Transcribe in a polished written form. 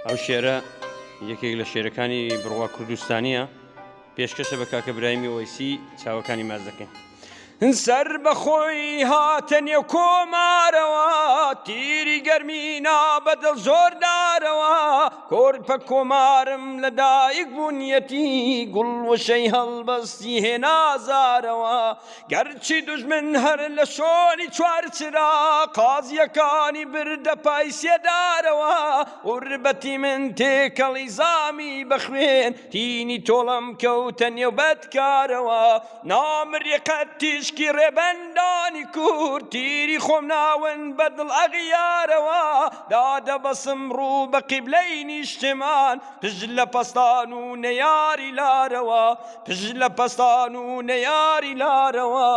ئەو شێرە یەکێک لە شێرەکانی بڕوا کوردستانیە پێشکەشە بە کاکە برایمی ئۆیسی چاوەکانی ماچ دەکەین. سەر بەخۆی هاتە نێو کۆمارەوە تیری گەرمی نا بە دڵ زۆردارەوە کۆرپە کۆمارم لە دایک بوونیەتی گوڵ وشەی هەڵبەستی هێنا زارەوە گەرچی دوژمن هەر لە شۆنی چوارچرا قازیەکانی بردە پای سێدارەوە غوربەتی من تێکەڵی زامی بە خوێن تینی تۆڵەم کەوتە نێو بەدکارەوە نامری قەت تیشکی ڕێبەندانی کورد تیری خۆم ناون بە دڵ ئەغیارەوە دادەبەسم ڕوو بە قیبلەی نیشتمان پشت لە پەستان و نەیاری لارەوە پشت لە پەستان و نەیاری لارەوە.